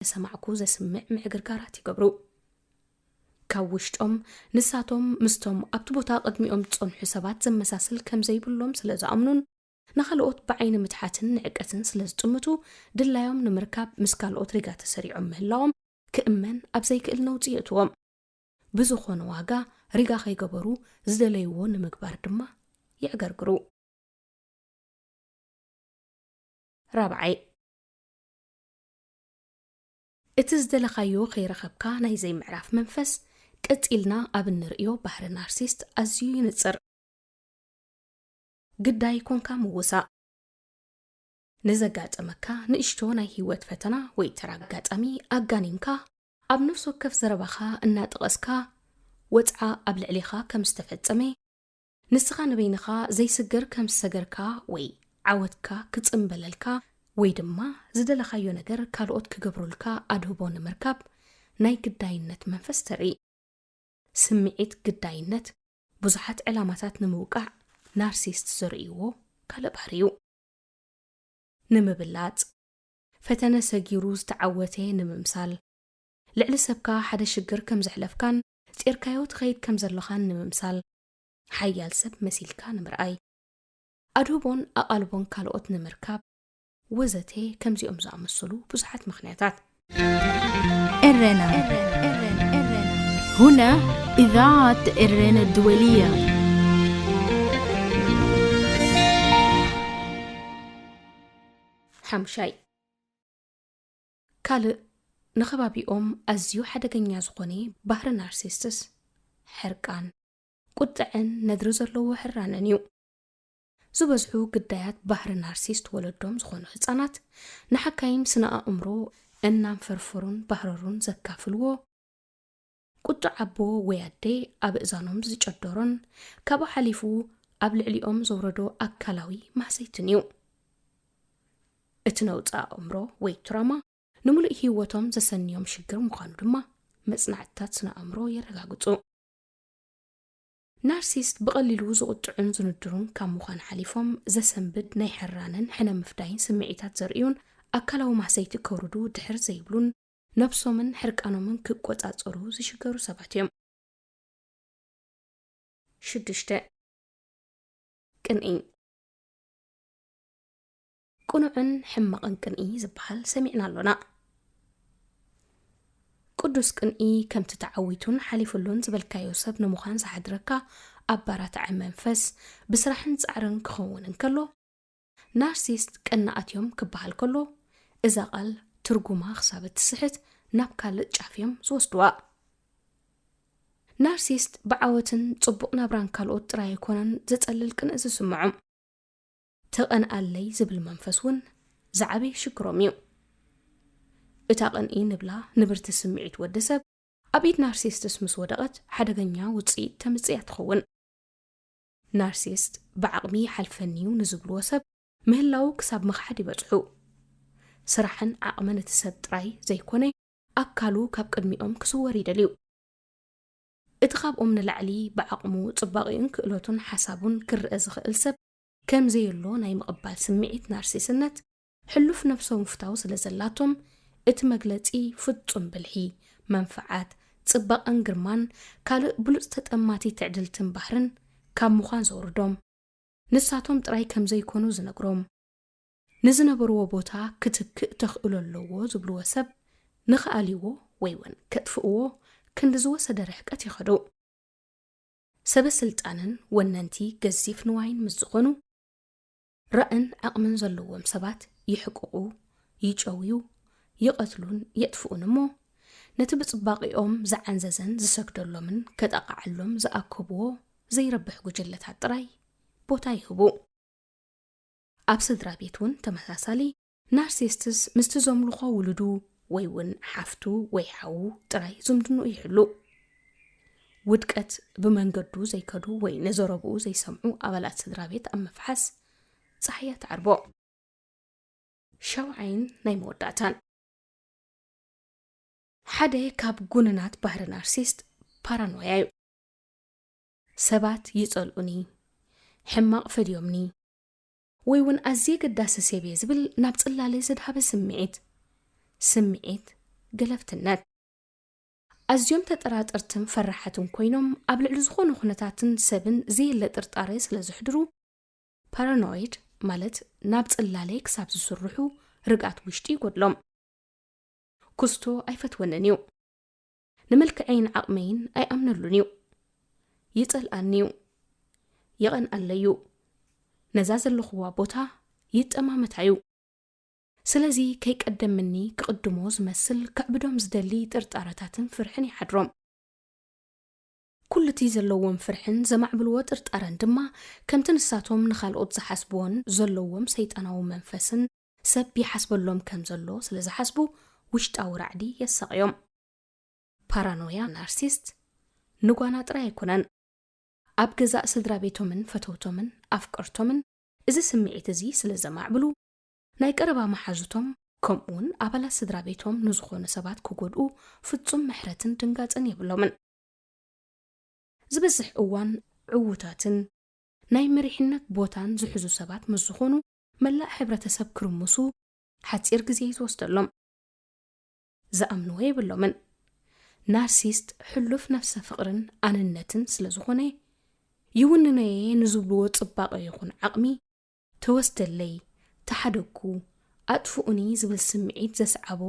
እናተሰማዕኩ ዘስምዕ ምዕግርጋራት ይገብሩ። ካብ ውሽጦም ንሳቶም ምስቶም ኣብቲ ቦታ ቅድሚኦም ዝጸንሑ ሰባት ዘመሳስል ከም ዘይብሎም ስለ ዝኣምኑን ንኻልኦት ብዓይኒ ምትሓትን ንዕቀትን ስለ ዝጥምቱ ድላዮም ንምርካብ ምስ ካልኦት ሪጋ ተሰሪዖም ምህላዎም ክእመን ኣብ ዘይክእል ነውጺ የእትዎም። ብዝኾነ ዋጋ ሪጋ ከይገበሩ ዝደለይዎ ንምግባር ድማ የዕገርግሩ። ራብዓይ፣ እቲ ዝደለኻዮ ከይረኸብካ ናይ ዘይምዕራፍ መንፈስ ቀጺልና ኣብ እንርእዮ ባህሪ ናርሲስት ኣዝዩ ይንጽር። ግዳይ ኮንካ ምውሳእ። ንዘጋጠመካ ንእሽቶ ናይ ህይወት ፈተና ወይ ተራ ኣጋጣሚ ኣጋኒንካ ኣብ ነፍሲ ወከፍ ዘረባኻ እናጠቐስካ ወጽዓ ኣብ ልዕሌኻ ከም ዝተፈጸመ፣ ንስኻ ንበይንኻ ዘይስገር ከም ዝሰገርካ ወይ ዓወትካ ክጽምበለልካ ወይ ድማ ዝደለኻዮ ነገር ካልኦት ክገብሩልካ ኣድህቦ ንምርካብ ናይ ግዳይነት መንፈስ ተርኢ። ስምዒት ግዳይነት ብዙሓት ዕላማታት ንምውቃዕ ናርሲስት ዘርእይዎ ካልእ ባህሪ እዩ። ንምብላጽ፣ ፈተነ ሰጊሩ ዝተዓወተ ንምምሳል፣ ልዕሊ ሰብካ ሓደ ሽግር ከም ዘሕለፍካን ጼርካዮ ትኸይድ ከም ዘለኻን ንምምሳል፣ ሓያል ሰብ መሲልካ ንምርኣይ፣ ኣድህቦን ኣቓልቦን ካልኦት ንምርካብ ወዘተ ከምዚኦም ዝኣመሰሉ ብዙሓት ምኽንያታት። إرنا هنا إذاعة إرنا الدولية. ሓምሻይ፣ ካልእ ንኸባቢኦም ኣዝዩ ሓደገኛ ዝኾነ ባህሪ ናርሲስትስ ሕርቃን፣ ቁጥዐን ነድሪ ዘለዎ ሕራነን እዩ። ዝበዝሑ ግዳያት ባህሪ ናርሲስት ወለዶም ዝኾኑ ህጻናት ንሓካይም ስነ ኣእምሮ እናንፈርፈሩን ባህረሩን ዘካፍልዎ ቁጡዕ ኣቦ ወይ ኣደ ኣብ እዛኖም ዝጨደሮን ካብኡ ሓሊፉ ኣብ ልዕሊኦም ዘውረዶ ኣካላዊ ማህሰይትን እዩ። እቲ ነውጺ ኣእምሮ ወይ ትራማ ንምሉእ ህይወቶም ዘሰንዮም ሽግር ምዃኑ ድማ መጽናዕትታት ስነ ኣእምሮ የረጋግጹ። ናርሲስት ብቐሊሉ ዝቑጥዑን ዝንድሩን ካብ ምዃን ሓሊፎም ዘሰንብድ ናይ ሕራነን ሕነ ምፍዳይን ስምዒታት ዘርእዩን ኣካላዊ ማህሰይቲ ከውርዱ ድሕር ዘይብሉን ነብሶምን ሕርቃኖምን ክቆጻጸሩ ዝሽገሩ ሰባት እዮም። ሽዱሽተ፣ ቅንኢ። ቅኑዕን ሕማቕን ቅንኢ ዝበሃል ሰሚዕና ኣሎና። ቅዱስ ቅንኢ ከምቲ ተዓዊቱን ሓሊፍሉን ዝበልካዮ ሰብ ንምዃን ዝሓድረካ ኣባራትዐ መንፈስ ብስራሕን ጻዕርን ክኸውን እንከሎ፣ ናርሲስት ቀናኣት እዮም ክበሃል ከሎ፣ እዛ ቃል ትርጉማ ክሳብ እትስሕት ናብ ካልእ ጫፍ እዮም ዝወስድዋ። ናርሲስት ብዓወትን ጽቡቕ ናብራን ካልኦት ጥራይ ኣይኮነን ዘጸልል ቅንኢ ዝስምዖም። ተቐንኣለይ ዝብል መንፈስ እውን ዝዓበየ ሽግሮም እዩ። እታ ቅንኢ ንብላ ንብርቲ ስምዒት ወዲ ሰብ ኣብ ኢድ ናርሲስትስ ምስ ወደቐት ሓደገኛ ውጽኢት ተምጽእ እያ ትኸውን። ናርሲስት ብዓቕሚ ይሓልፈኒ እዩ ንዝብልዎ ሰብ ምህላዉ ክሳብ ምኽሓድ ይበጽሑ። ስራሕን ዓቕምን እቲ ሰብ ጥራይ ዘይኮነ ኣካሉ ካብ ቅድሚኦም ክስወር ይደልዩ። እቲ ካብኦም ንላዕሊ ብዓቕሙ ጽባቐኡን ክእለቱን ሓሳቡን ክረኣ ዝኽእል ሰብ ከም ዘየሎ ናይ ምቕባል ስምዒት ናርሲስነት ሕሉፍ ነብሶ ምፍታው ስለ ዘላቶም እቲ መግለጺ ፍጹም ብልሒ፣ መንፍዓት፣ ጽባቐን ግርማን ካልእ ብሉጽ ተጠማቲ ትዕድልትን ባህርን ካብ ምዃን ዘውርዶም ንሳቶም ጥራይ ከም ዘይኮኑ ዝነግሮም፣ ንዝነበርዎ ቦታ ክትክእ ተኽእሎ ኣለዎ ዝብልዎ ሰብ ንኽኣልይዎ ወይ እውን ከጥፍእዎ ክንዲ ዝወሰደ ርሕቀት ይኸዱ። ሰበ ስልጣንን ወነንቲ ገዚፍ ንዋይን ምስ ዝኾኑ ራእን ዓቕምን ዘለዎም ሰባት ይሕቅቑ፣ ይጨውዩ፣ ይቐትሉን የጥፍኡን እሞ ነቲ ብጽባቒኦም ዝዓንዘዘን ዝሰግደሎምን ከጠቓዓሎም ዝኣከብዎ ዘይረብሕ ጉጅለታት ጥራይ ቦታ ይህቡ። ኣብ ስድራ ቤት እውን ተመሳሳሊ ናርሲስትስ ምስቲ ዘምልኾ ውሉዱ ወይ እውን ሓፍቱ ወይ ሓዉ ጥራይ ዝምድንኡ ይሕሉ። ውድቀት ብመንገዱ ዘይከዱ ወይ ንዘረብኡ ዘይሰምዑ ኣባላት ስድራ ቤት ኣብ ምፍሓስ ጸሓያ ትዓርቦ። ሻውዓይን ናይ መወዳእታን ሓደ ካብ ጉንናት ባህሪ ናርሲስት ፓራኖያ እዩ። ሰባት ይጸልኡኒ፣ ሕማቕ ፈድዮምኒ፣ ወይ እውን ኣዝየ ገዳሲ ሰብ እየ ዝብል ናብ ጽላለ ዘድሃበ ስምዒት። ስምዒት ገለፍትነት። ኣዝዮም ተጠራጠርትን ፈራሓትን ኮይኖም ኣብ ልዕሊ ዝኾነ ኩነታትን ሰብን ዘየለ ጥርጣረ ስለ ዘሕድሩ፣ ፓራኖይድ ማለት ናብ ጽላለ ክሳብ ዝስርሑ ርግኣት ውሽጢ ይጎድሎም። ኩስቶ ኣይፈትወንን እዩ። ንመልክዐይን ዓቕመይን ኣይኣምነሉን እዩ። ይጸልኣኒ እዩ። ይቐንኣለይ እዩ። ነዛ ዘለኹዋ ቦታ ይጠማመታ እዩ። ስለዚ ከይቀደምኒ ክቕድሞ ዝመስል ከዕብዶም ዝደሊ ጥርጣረታትን ፍርሕን ይሓድሮም። ኩሉ እቲ ዘለዎም ፍርሕን ዘማዕብልዎ ጥርጣረን ድማ ከምቲ ንሳቶም ንኻልኦት ዝሓስብዎን ዘለዎም ሰይጣናዊ መንፈስን ሰብ ይሓስበሎም ከም ዘሎ ስለ ዝሓስቡ ውሽጣዊ ራዕዲ የሳቕዮም። ፓራኖያ ናርሲስት ንጓና ጥራይ ኣይኮነን፣ ኣብ ገዛእ ስድራ ቤቶምን ፈተውቶምን ኣፍቀርቶምን እዚ ስምዒት እዚ ስለ ዘማዕብሉ ናይ ቀረባ መሓዙቶም ከምኡውን ኣባላት ስድራ ቤቶም ንዝኾኑ ሰባት ክጎድኡ ፍጹም ምሕረትን ድንጋጽን የብሎምን። ዝበዝሕ እዋን ዕዉታትን ናይ መሪሕነት ቦታን ዝሕዙ ሰባት ምስ ዝኾኑ መላእ ሕብረተሰብ ክርምሱ ሓጺር ግዜ እዩ ዝወስደሎም። ዝኣምንዎ የብሎምን። ናርሲስት ሕሉፍ ነፍሰ ፍቕርን ኣንነትን ስለ ዝኾነ ይውንኖየ ንዝብልዎ ጽባቐ ይኹን ዓቕሚ ተወስደለይ፣ ተሓደግኩ፣ ኣጥፍኡኒ ዝብል ስምዒት ዘስዓቦ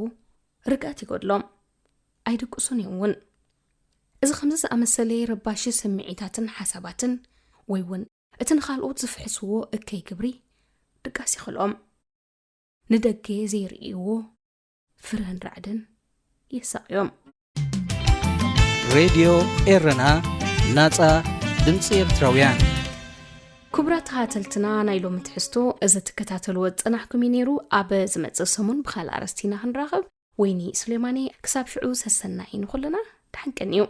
ርግኣት ይጎድሎም። ኣይድቅሱን እዮም እውን። እዚ ከምዚ ዝኣመሰለ ረባሺ ስምዒታትን ሓሳባትን ወይ እውን እቲ ንኻልኦት ዝፍሕስዎ እከይ ግብሪ ድቃስ ይኸልኦም። ንደገ ዘይርእይዎ ፍርህን ራዕድን የሳቕዮም። ሬድዮ ኤረና፣ ናጻ ድምጺ ኤርትራውያን። ክቡራት ተኸታተልትና፣ ናይ ሎሚ ትሕዝቶ እዚ ትከታተልዎ ዝጸናሕኩም እዩ ነይሩ። ኣብ ዝመጽእ ሰሙን ብኻልእ ኣርእስቲ ኢና ክንራኸብ። ወይኒ ሱሌማን እየ። ክሳብ ሽዑ ሰሰናዩ ንኹልና። ደሓን ቀንዩ።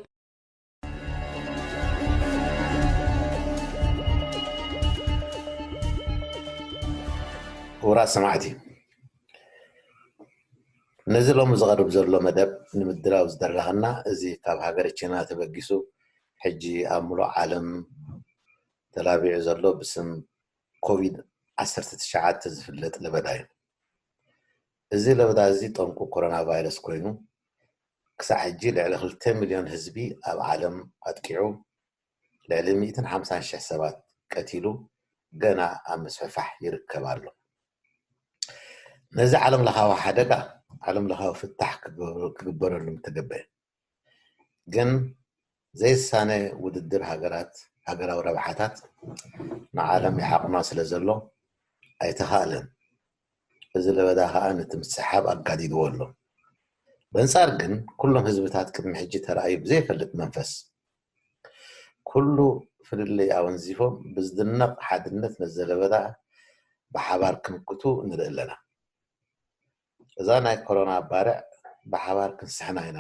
ክቡራት ሰማዕቲ፣ ነዚ ሎሚ ዝቐርብ ዘሎ መደብ ንምድላው ዝደረኸና፣ እዚ ካብ ሃገረ ቻይና ተበጊሱ ሕጂ ኣብ ምሉእ ዓለም ተላቢዑ ዘሎ ብስም ኮቪድ ዓሰርተ ትሽዓተ ዝፍለጥ ለበዳ እዩ። እዚ ለበዳ እዚ ጠንቁ ኮሮና ቫይረስ ኮይኑ፣ ክሳዕ ሕጂ ልዕሊ ክልተ ሚልዮን ህዝቢ ኣብ ዓለም ኣጥቂዑ፣ ልዕሊ ሚእትን ሓምሳን ሽሕ ሰባት ቀቲሉ፣ ገና ኣብ ምስፍሕፋሕ ይርከብ ኣሎ። ነዚ ዓለም ለኻዊ ሓደጋ ዓለም ለኻዊ ፍታሕ ክግበረሉ ምተገበየ። ግን ዘይሳነ ውድድር ሃገራት ሃገራዊ ረብሓታት ንዓለም ይሓቑና ስለ ዘሎ ኣይተኻእለን። እዚ ለበዳ ከኣ ነቲ ምስሕሓብ ኣጋዲድዎ ኣሎ። በንጻር ግን ኩሎም ህዝብታት ቅድሚ ሕጂ ተራእዩ ብዘይፈልጥ መንፈስ ኩሉ ፍልልይ ኣወንዚፎም ብዝድነቕ ሓድነት ነዚ ለበዳ ብሓባር ክምክቱ ንርኢ ኣለና። እዛ ናይ ኮሮና ባርዕ ብሓባር ክንስሕና ኢና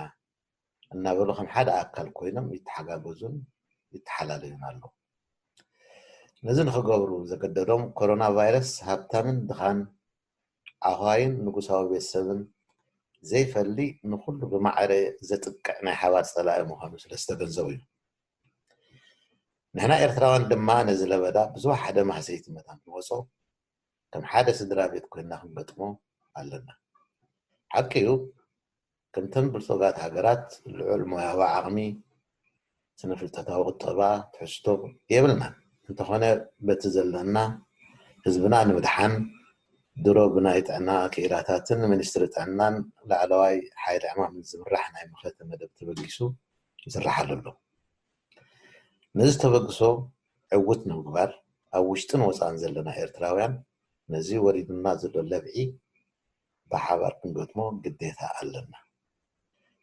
እናበሉ ከም ሓደ ኣካል ኮይኖም ይተሓጋገዙን ይተሓላለዩን ኣለዉ። ነዚ ንኽገብሩ ዘገደዶም ኮሮና ቫይረስ ሃብታምን ድኻን፣ ዓዃይን ንጉሳዊ ቤተሰብን ዘይፈሊ ንኹሉ ብማዕረ ዘጥቅዕ ናይ ሓባር ጸላኢ ምዃኑ ስለ ዝተገንዘቡ እዩ። ንሕና ኤርትራውያን ድማ ነዚ ለበዳ ብዝወሓደ ማህሰይቲ መታን ክንወጾ ከም ሓደ ስድራ ቤት ኮይንና ክንገጥሞ ኣለና። ሓቂ እዩ፣ ከምተን ብልጹጋት ሃገራት ልዑል ሞያዊ ዓቕሚ፣ ስነ-ፍልጠታዊ ቁጠባ፣ ትሕዝቶ የብልናን። እንተኾነ በቲ ዘለና ህዝብና ንምድሓን ድሮ ብናይ ጥዕና ክኢላታትን ሚኒስትሪ ጥዕናን ላዕለዋይ ሓይሊ ዕማምን ዝምራሕ ናይ መኸተ መደብ ተበጊሱ ይስርሓሉ ኣሎ። ነዚ ተበግሶ ዕውት ንምግባር ኣብ ውሽጥን ወጻእን ዘለና ኤርትራውያን ነዚ ወሪዱና ዘሎ ለብዒ ብሓባር ክንገጥሞ ግዴታ ኣለና።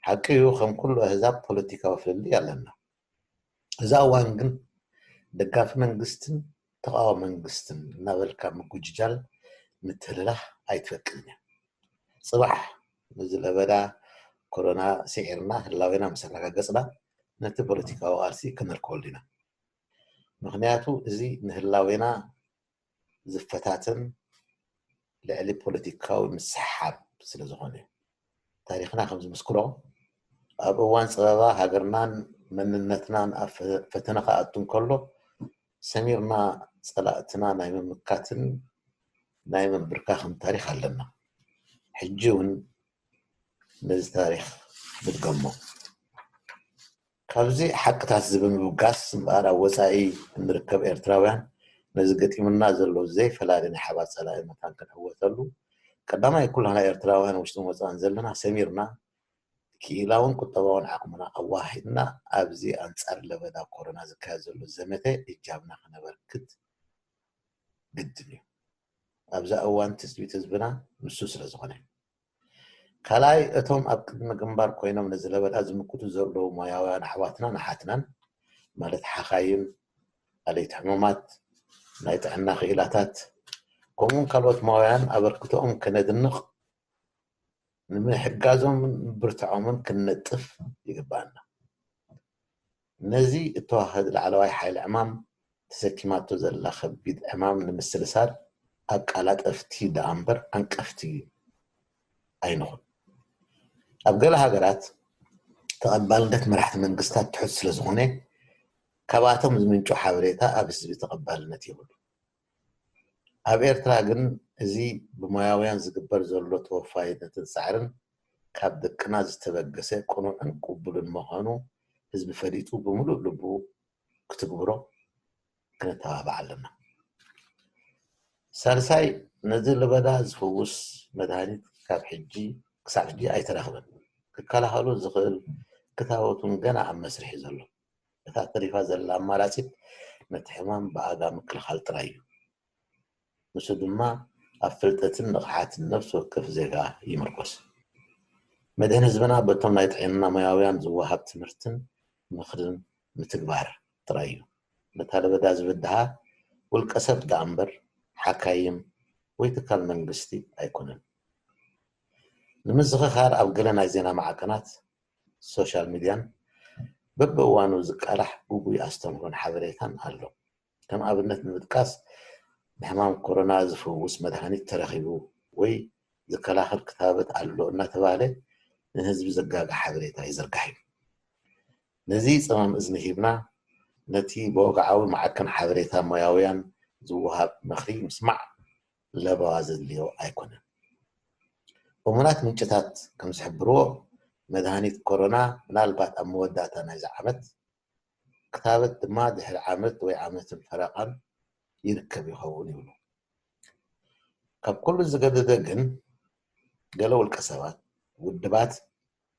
ሓቂ እዩ፣ ከም ኩሉ ኣህዛብ ፖለቲካዊ ፍልልይ ኣለና። እዛ እዋን ግን ደጋፊ መንግስትን ተቓዋሚ መንግስትን እናበልካ ምጉጅጃል ምትህልላኽ ኣይትፈቅድን እያ። ጽባሕ ነዚ ለበዳ ኮሮና ስዒርና ህላዌና ምስ ኣረጋገጽና ነቲ ፖለቲካዊ ቃልሲ ክነርከወሉ ኢና። ምኽንያቱ እዚ ንህላዌና ዝፈታተን ልዕሊ ፖለቲካዊ ምስሕሓብ ስለ ዝኾነ እዩ። ታሪኽና ከም ዝምስክሮ ኣብ እዋን ጸበባ ሃገርናን መንነትናን ኣብ ፈተነ ክኣቱ እንከሎ ሰሚርና ጸላእትና ናይ ምምካትን ናይ ምንብርካኽን ታሪኽ ኣለና። ሕጂ እውን ነዚ ታሪኽ ምድገሞ። ካብዚ ሓቅታት እዚ ብምብጋስ እምበኣር፣ ኣብ ወጻኢ እንርከብ ኤርትራውያን ነዚ ገጢሙና ዘሎ ዘይፈላለ ናይ ሓባር ጸላኢ መታን ክንዕወተሉ፣ ቀዳማይ ኩላህና ኤርትራውያን ውሽጥን ወጻእን ዘለና ሰሚርና፣ ክኢላውን ቁጠባውን ዓቕምና ኣዋሂድና ኣብዚ ኣንጻር ለበዳ ኮሮና ዝካየድ ዘሎ ዘመተ እጃምና ክነበርክት ግድን እዩ። ኣብዛ እዋን ትጽቢት ህዝብና ንሱ ስለ ዝኾነ። ካልኣይ፣ እቶም ኣብ ቅድሚ ግንባር ኮይኖም ነዚ ለበዳ ዝምክቱ ዘለዉ ሞያውያን ኣሕዋትናን ኣሓትናን፣ ማለት ሓኻይም፣ ኣለይቲ ሕሙማት፣ ናይ ጥዕና ክኢላታት፣ ከምኡውን ካልኦት ሞያውያን ኣበርክቶኦም ከነድንቕ፣ ንምሕጋዞምን ምብርትዖምን ክንነጥፍ ይግባኣና። ነዚ እተዋህድ ላዕለዋይ ሓይሊ ዕማም ተሰኪማቶ ዘላ ከቢድ ዕማም ንምስልሳል ኣቃላጠፍቲ ደኣ እምበር ዓንቀፍቲ ኣይንኹን። ኣብ ገለ ሃገራት ተቐባልነት መራሕቲ መንግስታት ትሑት ስለ ዝኾነ፣ ካብኣቶም ዝምንጩ ሓበሬታ ኣብ ህዝቢ ተቐባልነት የብሉ። ኣብ ኤርትራ ግን እዚ ብሞያውያን ዝግበር ዘሎ ተወፋይነትን ጻዕርን ካብ ደቅና ዝተበገሰ ቅኑዕን ቅቡልን ምዃኑ ህዝቢ ፈሊጡ ብምሉእ ልቡ ክትግብሮ ክነተባብዕ ኣለና። ሳልሳይ፣ ነዚ ለበዳ ዝፍውስ መድሃኒት ካብ ሕጂ ክሳብ ሕጂ ኣይተረኽበን። ክከላኸሎ ዝኽእል ክታበት እውን ገና ኣብ መስርሕ እዩ ዘሎ። እታ ተሪፋ ዘላ ኣማራጺት ነቲ ሕማም ብኣጋ ምክልኻል ጥራይ እዩ። ንሱ ድማ ኣብ ፍልጠትን ንቕሓትን ነፍሲ ወከፍ ዜጋ ይምርኮስ። መድሕን ህዝብና በቶም ናይ ጥዕና ሞያውያን ዝወሃብ ትምህርትን ምኽርን ምትግባር ጥራይ እዩ። ነታ ለበዳ ዝብድሃ ውልቀ ሰብ ደኣ እምበር ሓካይም ወይ ትካል መንግስቲ ኣይኮነን። ንምዝኽኻር ኣብ ገለ ናይ ዜና ማዕከናት፣ ሶሻል ሚድያን በብእዋኑ ዝቃላሕ ግጉይ ኣስተምህሮን ሓበሬታን ኣሎ። ከም ኣብነት ንምጥቃስ፣ ንሕማም ኮሮና ዝፍውስ መድሃኒት ተረኺቡ ወይ ዝከላኸል ክታበት ኣሎ እናተባህለ ንህዝቢ ዘጋግሕ ሓበሬታ ይዝርጋሕ እዩ። ነዚ ጸማም እዝኒ ሂብና ነቲ ብወግዓዊ ማዕከን ሓበሬታ ሞያውያን ዝወሃብ ምኽሪ ምስማዕ ለበዋ ዘድልዮ ኣይኮነን። እሙናት ምንጭታት ከም ዝሕብርዎ፣ መድሃኒት ኮሮና ምናልባት ኣብ መወዳእታ ናይዚ ዓመት፣ ክታበት ድማ ድሕሪ ዓመት ወይ ዓመትን ፈረቓን ይርከብ ይኸውን ይብሉ። ካብ ኩሉ ዝገደደ ግን፣ ገለ ውልቀ ሰባት፣ ውድባት፣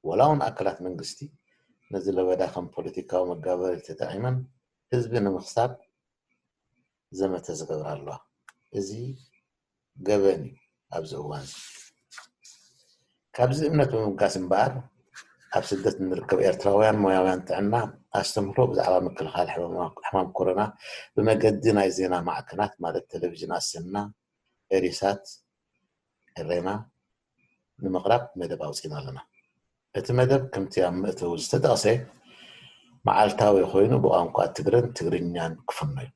ወላ እውን ኣካላት መንግስቲ ነዚ ለበዳ ከም ፖለቲካዊ መጋበሪ ተጠቒመን ህዝቢ ንምኽሳብ ዘመተ ዝገብራ ኣለዋ። እዚ ገበን እዩ ኣብዚ እዋን እዚ። ካብዚ እምነት ብምብጋስ እምበኣር፣ ኣብ ስደት እንርከብ ኤርትራውያን ሞያውያን ጥዕና ኣስተምህሮ ብዛዕባ ምክልኻል ሕማም፣ ሕማም ኮሮና ብመገዲ ናይ ዜና ማዕከናት ማለት ቴሌቪዥን ኣሰና፣ ኤሪሳት፣ ኤሬና ንምቕራብ መደብ ኣውጺእና ኣለና። እቲ መደብ ከምቲ ኣብ መእተዊ ዝተጠቕሰ መዓልታዊ ኮይኑ ብቋንቋ ትግርን ትግርኛን ክፍኖ እዩ።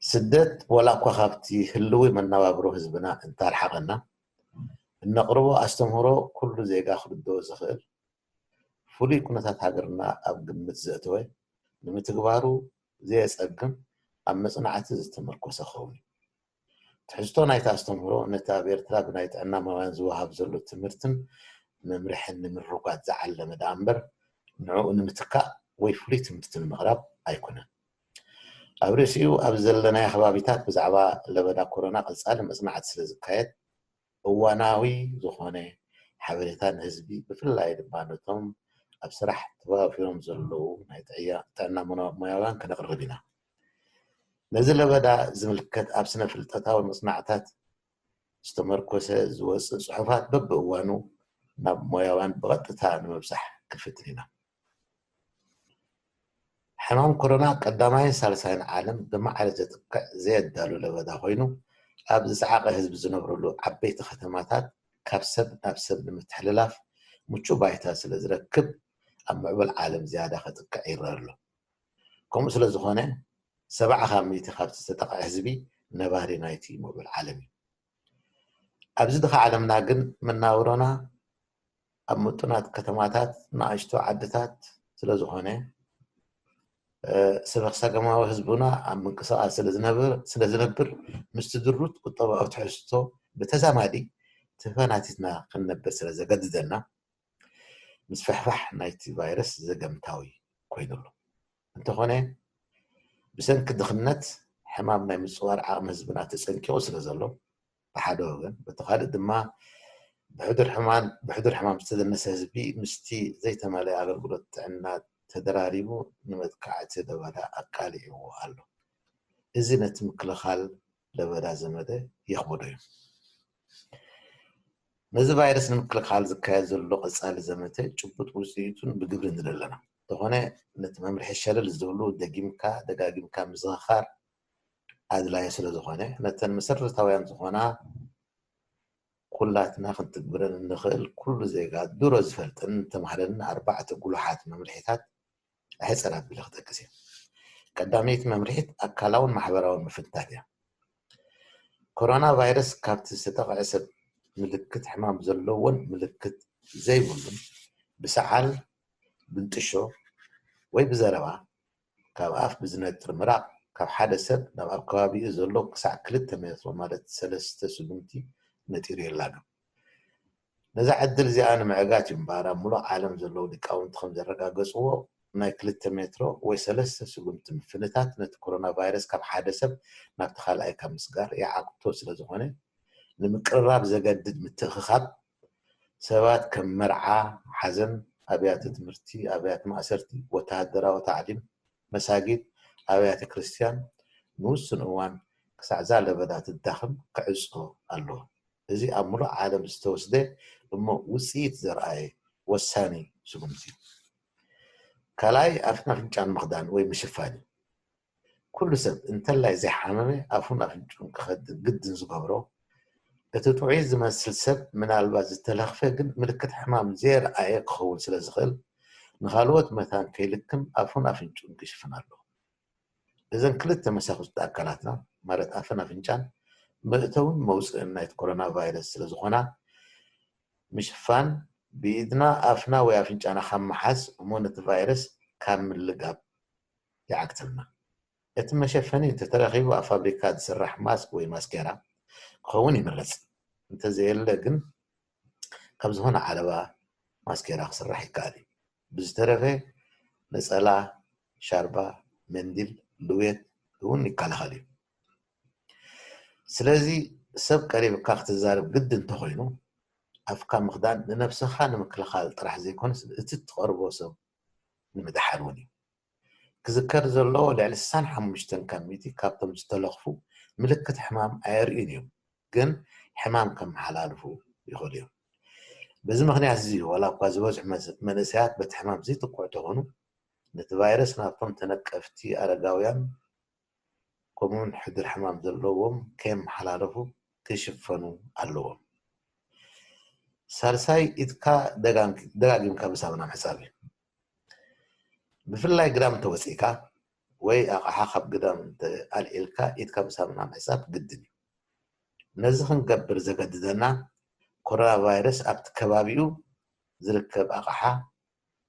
ስደት ዋላ እኳ ካብቲ ህልዊ መነባብሮ ህዝብና እንተርሓቐና፣ እነቕርቦ ኣስተምህሮ ኩሉ ዜጋ ክርድኦ ዝኽእል፣ ፍሉይ ኩነታት ሃገርና ኣብ ግምት ዘእተወ፣ ንምትግባሩ ዘየጸግም፣ ኣብ መጽናዕቲ ዝተመርኮሰ ክኸውን እዩ። ትሕዝቶ ናይቲ ኣስተምህሮ ነቲ ኣብ ኤርትራ ብናይ ጥዕና ሞያውያን ዝወሃብ ዘሎ ትምህርትን መምርሕን ንምርጓድ ዝዓለመ ደኣ እምበር፣ ንዕኡ ንምትካእ ወይ ፍሉይ ትምህርቲ ንምቕራብ ኣይኮነን። ኣብ ርእሲኡ፣ ኣብ ዘለናዮ ከባቢታት ብዛዕባ ለበዳ ኮሮና ቀጻሊ መጽናዕቲ ስለ ዝካየድ፣ እዋናዊ ዝኾነ ሓበሬታ ንህዝቢ፣ ብፍላይ ድማ ነቶም ኣብ ስራሕ ተዋፊሮም ዘለዉ ናይ ጥዕያ-፣ ጥዕና ሞያ-፣ ሞያውያን ከነቕርብ ኢና። ነዚ ለበዳ ዝምልከት ኣብ ስነ ፍልጠታዊ መጽናዕታት ዝተመርኮሰ ዝወጽእ ጽሑፋት በብእዋኑ ናብ ሞያውያን ብቐጥታ ንምብጻሕ ክንፍትን ኢና። ሕማም ኮሮና ቀዳማይን ሳልሳይን ዓለም ብማዕረ ዘጥቅዕ ዘየዳሉ ለበዳ ኮይኑ፣ ኣብ ዝጸዓቐ ህዝቢ ዝነብረሉ ዓበይቲ ከተማታት ካብ ሰብ ናብ ሰብ ንምትሕልላፍ ምቹእ ባይታ ስለ ዝረክብ፣ ኣብ ምዕቡል ዓለም ዝያዳ ከጥቅዕ ይረአ ኣሎ። ከምኡ ስለ ዝኾነ፣ ሰብዓ ካብ ሚእቲ ካብቲ ዝተጠቕዐ ህዝቢ ነባሪ ናይቲ ምዕቡል ዓለም እዩ። ኣብዚ ድኻ ዓለምና ግን መናብሮና ኣብ ምጡናት ከተማታት፣ ንኣሽቱ ዓድታት ስለ ዝኾነ፣ እ፣ ሰበኽ ሰገማዊ ህዝብና ኣብ ምንቅስቓስ ስለ ዝነብር፣ ስለ ዝነብር፣ ምስቲ ድሩት ቁጠባዊ ትሕዝቶ ብተዛማዲ፣ እቲ ተፈናቲትና ክንነብር ስለ ዘገድደና፣ ምስፍሕፋሕ ናይቲ ቫይረስ ዘገምታዊ ኮይኑ ኣሎ። እንተኾነ፣ ብሰንኪ ድኽነት፣ ሕማም ናይ ምጽዋር ዓቕሚ ህዝብና ተጸንቂቑ ስለ ዘሎ፣ ብሓደ ወገን፣ በቲ ካልእ ድማ ብሕዱር ሕማም ብሕዱር ሕማም ዝተደነሰ ህዝቢ ምስቲ ዘይተማለአ ኣገልግሎት ጥዕና ተደራሪቡ ንመጥቃዕቲ ለበዳ ኣቃሊዕዎ ኣሎ። እዚ ነቲ ምክልኻል ለበዳ ዘመተ የኽብዶ እዩ። ነዚ ቫይረስ ንምክልኻል ዝካየድ ዘሎ ቀጻሊ ዘመተ ጭቡጥ ውፅኢቱን ብግብሪ ንርኢ ኣለና። እንተኾነ፣ ነቲ መምርሒ ሸለል ዝብሉ ደጊምካ ደጋጊምካ ምዝኽኻር ኣድላዪ ስለ ዝኾነ፣ ነተን መሰረታውያን ዝኾና ኩላትና ክንትግብረን እንኽእል ኩሉ ዜጋ ድሮ ዝፈልጥን ዝተማህረን ኣርባዕተ ጉሉሓት መምርሒታት ሕፅር ኣቢለ ክጠቅስ እየ። ቀዳመይቲ መምርሒት ኣካላውን ማሕበራውን ምፍንታት እያ። ኮሮና ቫይረስ ካብቲ ዝተጠቕዐ ሰብ ምልክት ሕማም ዘለዎን ምልክት ዘይብሉን ብሰዓል፣ ብንጥሾ ወይ ብዘረባ፣ ካብ ኣፍ ብዝነጥር ምራቕ፣ ካብ ሓደ ሰብ ናብ ኣብ ከባቢኡ ዘሎ ክሳዕ ክልተ ሜትሮ ማለት ሰለስተ ስጉምቲ ነጢሩ የላግም። ነዛ ዕድል እዚኣ ንምዕጋት እዩ እምበኣር ኣብ ምሉእ ዓለም ዘለዉ ሊቃውንቲ ከም ዘረጋገጽዎ ናይ ክልተ ሜትሮ ወይ ሰለስተ ስጉምቲ ምፍንታት ነቲ ኮሮና ቫይረስ ካብ ሓደ ሰብ ናብቲ ካልኣይ ካብ ምስጋር ይዓግቶ ስለ ዝኾነ ንምቅርራብ ዘገድድ ምትእኽኻብ ሰባት ከም መርዓ፣ ሓዘን፣ ኣብያተ ትምህርቲ፣ ኣብያተ ማእሰርቲ፣ ወተሃደራዊ ታዕሊም፣ መሳጊድ፣ ኣብያተ ክርስቲያን ንውሱን እዋን ክሳዕ እዛ ለበዳ ትዳኽም ክዕጾ ኣለዎ። እዚ ኣብ ምሉእ ዓለም ዝተወስደ እሞ ውጽኢት ዘርኣየ ወሳኒ ስጉምቲ እዩ። ካልኣይ ኣፍን ኣፍንጫን ምኽዳን ወይ ምሽፋን እዩ። ኩሉ ሰብ እንተላይ ዘይሓመመ ኣፉን ኣፍንጭኡን ክኸድን ግድን ዝገብሮ እቲ ጥዑይ ዝመስል ሰብ ምናልባት ዝተለኽፈ ግን ምልክት ሕማም ዘየርኣየ ክኸውን ስለ ዝኽእል ንኻልኦት መታን ከይልክም ኣፉን ኣፍንጭኡን ክሽፍን ኣለዎ። እዘን ክልተ መሳኹስቲ ኣካላትና ማለት ኣፍን ኣፍንጫን መእተውን መውፅእን ናይቲ ኮሮና ቫይረስ ስለ ዝኾና ምሽፋን ብኢድና ኣፍና ወይ ኣፍንጫና ካብ ምሓዝ እሞ ነቲ ቫይረስ ካብ ምልጋብ ይዓግተልና። እቲ መሸፈኒ እንተተረኺቡ ኣብ ፋብሪካ ዝስራሕ ማስክ ወይ ማስኬራ ክኸውን ይምረፅ። እንተዘየለ ግን ካብ ዝኾነ ዓለባ ማስኬራ ክስራሕ ይከኣል እዩ። ብዝተረፈ ነፀላ፣ ሻርባ፣ መንዲል፣ ልውየት እውን ይከላኸል እዩ። ስለዚ ሰብ ቀሪብካ ክትዛረብ ግዲ እንተኾይኑ ኣፍካ ምኽዳን ንነብስኻ ንምክልኻል ጥራሕ ዘይኮነስ እቲ እትቐርቦ ሰብ ንምድሓን እውን እዩ። ክዝከር ዘለዎ ልዕሊ ስሳን ሓሙሽተን ካብ ሚእቲ ካብቶም ዝተለኽፉ ምልክት ሕማም ኣየርእዩን እዮም፣ ግን ሕማም ከመሓላልፉ ይኽእሉ እዮም። በዚ ምኽንያት እዚ ዋላ እኳ ዝበዝሑ መስ- መንእሰያት በቲ ሕማም ዘይጥቅዑ ተኾኑ ነቲ ቫይረስ ናብቶም ተነቀፍቲ ኣረጋውያን ከምኡውን ሕዱር ሕማም ዘለዎም ከየመሓላለፉ ክሽፈኑ ኣለዎም። ሳልሳይ ኢድካ ደጋም- ደጋጊምካ ብሳሙና ምሕፃብ እዩ። ብፍላይ ግዳም እንተወፂእካ ወይ ኣቕሓ ካብ ግዳም እንተኣልዒልካ ኢድካ ብሳሙና ምሕፃብ ግድን እዩ። ነዚ ክንገብር ዘገድደና ኮሮና ቫይረስ ኣብቲ ከባቢኡ ዝርከብ ኣቕሓ፣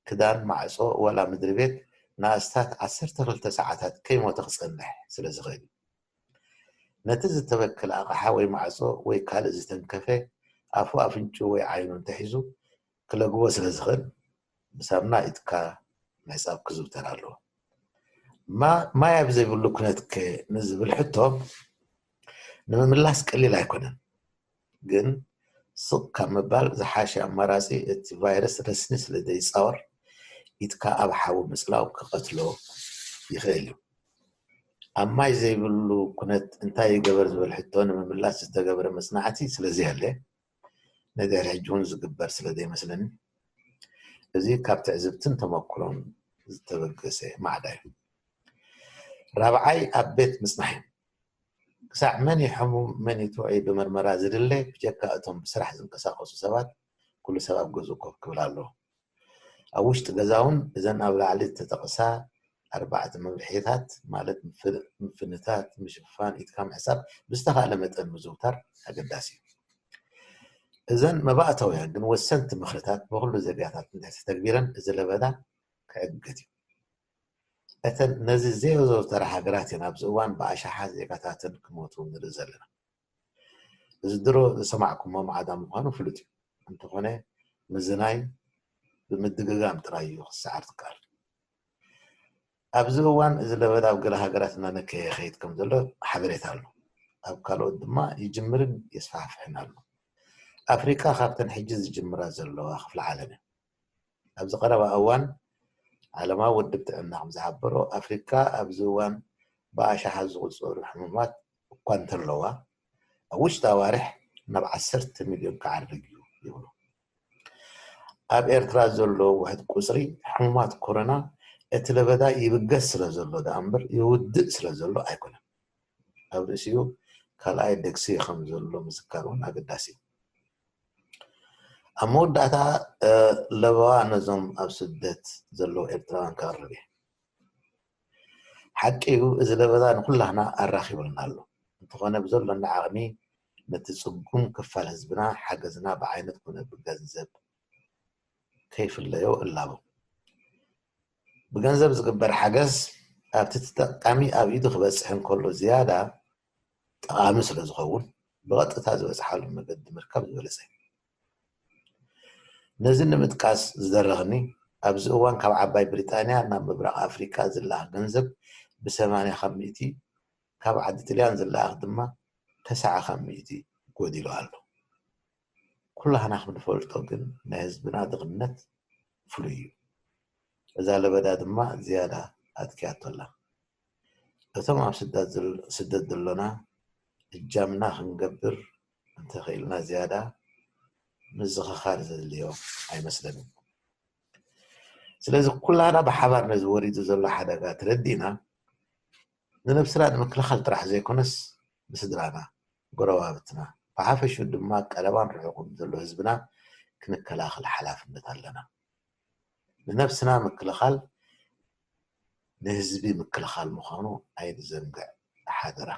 ክዳን፣ ማዕፆ ወላ ምድሪ ቤት ንኣስታት ዓሰርተ ክልተ ሰዓታት ከይሞተ ክፀንሕ ስለ ዝኽእል እዩ። ነቲ ዝተበከለ ኣቕሓ ወይ ማዕፆ ወይ ካልእ ዝተንከፈ ኣፉ ኣፍንጭኡ ወይ ዓይኑ እንተሒዙ ክለግቦ ስለ ዝኽእል ብሳሙና ኢድካ ምሕፃብ ክዝውተር ኣለዎ። ማ- ማይ ኣብ ዘይብሉ ኩነትከ ንዝብል ሕቶ ንምምላስ ቀሊል ኣይኮነን። ግን ስቕ ካብ ምባል ዝሓሸ ኣማራፂ እቲ ቫይረስ ረስኒ ስለ ዘይፃወር ኢድካ ኣብ ሓዊ ምፅላው ክቐትሎ ይኽእል እዩ። ኣብ ማይ ዘይብሉ ኩነት እንታይ ይገበር ዝብል ሕቶ ንምምላስ ዝተገበረ መፅናዕቲ ስለ ዘየለ ንድሕሪ ሕጂ እውን ዝግበር ስለ ዘይመስለኒ እዚ ካብ ትዕዝብትን ተመክሮን ዝተበገሰ ማዕዳ እዩ። ራብዓይ ኣብ ቤት ምፅናሕ እዩ። ክሳዕ መን እዩ ሕሙም መን እዩ ጥዑይ ብምርመራ ዝድለ ብጀካ እቶም ብስራሕ ዝንቀሳቐሱ ሰባት ኩሉ ሰብ ኣብ ገዝኡ ኮፍ ክብል ኣለዎ። ኣብ ውሽጢ ገዛ እውን እዘን ኣብ ላዕሊ ዝተጠቕሳ ኣርባዕተ መምርሒታት ማለት ምፍ- ምፍንታት፣ ምሽፋን፣ ኢድካ ምሕፃብ ብዝተኻእለ መጠን ምዝውታር ኣገዳሲ እዩ። እዘን መባእታውያን ግን ወሰንቲ ምኽርታት ብኩሉ ዜጋታት እንድሕር ተተግቢረን እዚ ለበዳ ክዕገት እዩ። እተን ነዚ ዘየዘውተራ ሃገራት እየን ኣብዚ እዋን ብኣሽሓት ዜጋታተን ክሞቱ ንርኢ ዘለና። እዚ ድሮ ዝሰማዕኩሞ ማዕዳ ምዃኑ ፍሉጥ እዩ። እንተኾነ ምዝናይ ብምድግጋም ጥራይ እዩ ክሰዓር ዝከኣል። ኣብዚ እዋን እዚ ለበዳ ኣብ ገለ ሃገራት እናነከየ ይኸይድ ከም ዘሎ ሓበሬታ ኣሎ። ኣብ ካልኦት ድማ ይጅምርን የስፋሕፍሕን ኣሎ። ኣፍሪቃ ካብተን ሕጂ ዝጅምራ ዘለዋ ክፍለ ዓለም እያ። ኣብዚ ቀረባ እዋን ዓለማዊ ውድብ ጥዕና ከም ዝሓበሮ ኣፍሪቃ ኣብዚ እዋን ብኣሽሓት ዝቑጸሩ ሕሙማት እኳ እንተለዋ ኣብ ውሽጢ ኣዋርሕ ናብ ዓሰርተ ሚልዮን ክዓርግ እዩ ይብሉ። ኣብ ኤርትራ ዘሎ ውሕድ ቁጽሪ ሕሙማት ኮሮና እቲ ለበዳ ይብገስ ስለ ዘሎ ደኣ እምበር ይውድእ ስለ ዘሎ ኣይኮነን። ኣብ ርእሲኡ ካልኣይ ደግሲ ከም ዘሎ ምዝካር እውን ኣገዳሲ እዩ። ኣብ መወዳእታ ለበዋ ነዞም ኣብ ስደት ዘለዉ ኤርትራውያን ከቕርብ እየ። ሓቂ እዩ፣ እዚ ለበዳ ንኩላህና ኣራኺቡልና ኣሎ። እንተኾነ ብዘሎና ዓቕሚ ነቲ ጽጉም ክፋል ህዝብና ሓገዝና ብዓይነት ኮነ ብገንዘብ ከይፍለዮ እላቦ። ብገንዘብ ዝግበር ሓገዝ ኣብቲ ተጠቃሚ ኣብ ኢዱ ክበጽሕ እንከሎ ዝያዳ ጠቓሚ ስለ ዝኸውን ብቐጥታ ዝበጽሓሉ መገዲ ምርካብ ዝበለጸ እዩ። ነዚ ንምጥቃስ ዝደረኽኒ ኣብዚ እዋን ካብ ዓባይ ብሪጣንያ ናብ ምብራቕ ኣፍሪቃ ዝለኣኽ ገንዘብ ብሰማንያ ካብ ሚእቲ፣ ካብ ዓዲ ጥልያን ዝለኣኽ ድማ ተስዓ ካብ ሚእቲ ጎዲሉ ኣሎ። ኩላህና ክንፈልጦ ግን ናይ ህዝብና ድኽነት ፍሉይ እዩ። እዛ ለበዳ ድማ ዝያዳ ኣድክያቶ ኣላ። እቶም ኣብ ስደት ዘል- ስደት ዘሎና እጃምና ክንገብር እንተኽኢልና ዝያዳ ምዝኽኻር ዘድልዮ ኣይመስለንን። ስለዚ ኩላና ብሓባር ነዚ ወሪዱ ዘሎ ሓደጋ ተረዲእና ንነብስና ንምክልኻል ጥራሕ ዘይኮነስ ንስድራና፣ ጎረባብትና፣ ብሓፈሽኡ ድማ ቀረባን ርሑቕን ዘሎ ህዝብና ክንከላኸል ሓላፍነት ኣለና። ንነብስና ምክልኻል ንህዝቢ ምክልኻል ምዃኑ ኣይንዘንግዕ ሓደራ።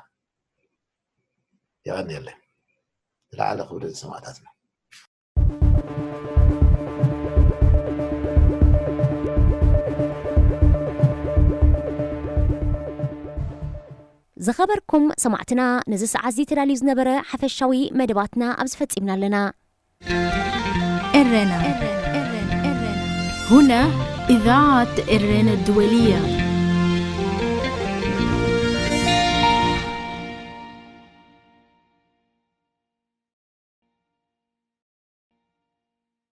የቐንየለይ። ዝለዓለ ክብሪ ንሰማእታትና። ዝኸበርኩም ሰማዕትና፣ ነዚ ሰዓት እዚ ተዳልዩ ዝነበረ ሓፈሻዊ መደባትና ኣብዚ ፈጺምና ኣለና። ኤረና። هنا إذاعة إرن الدولية.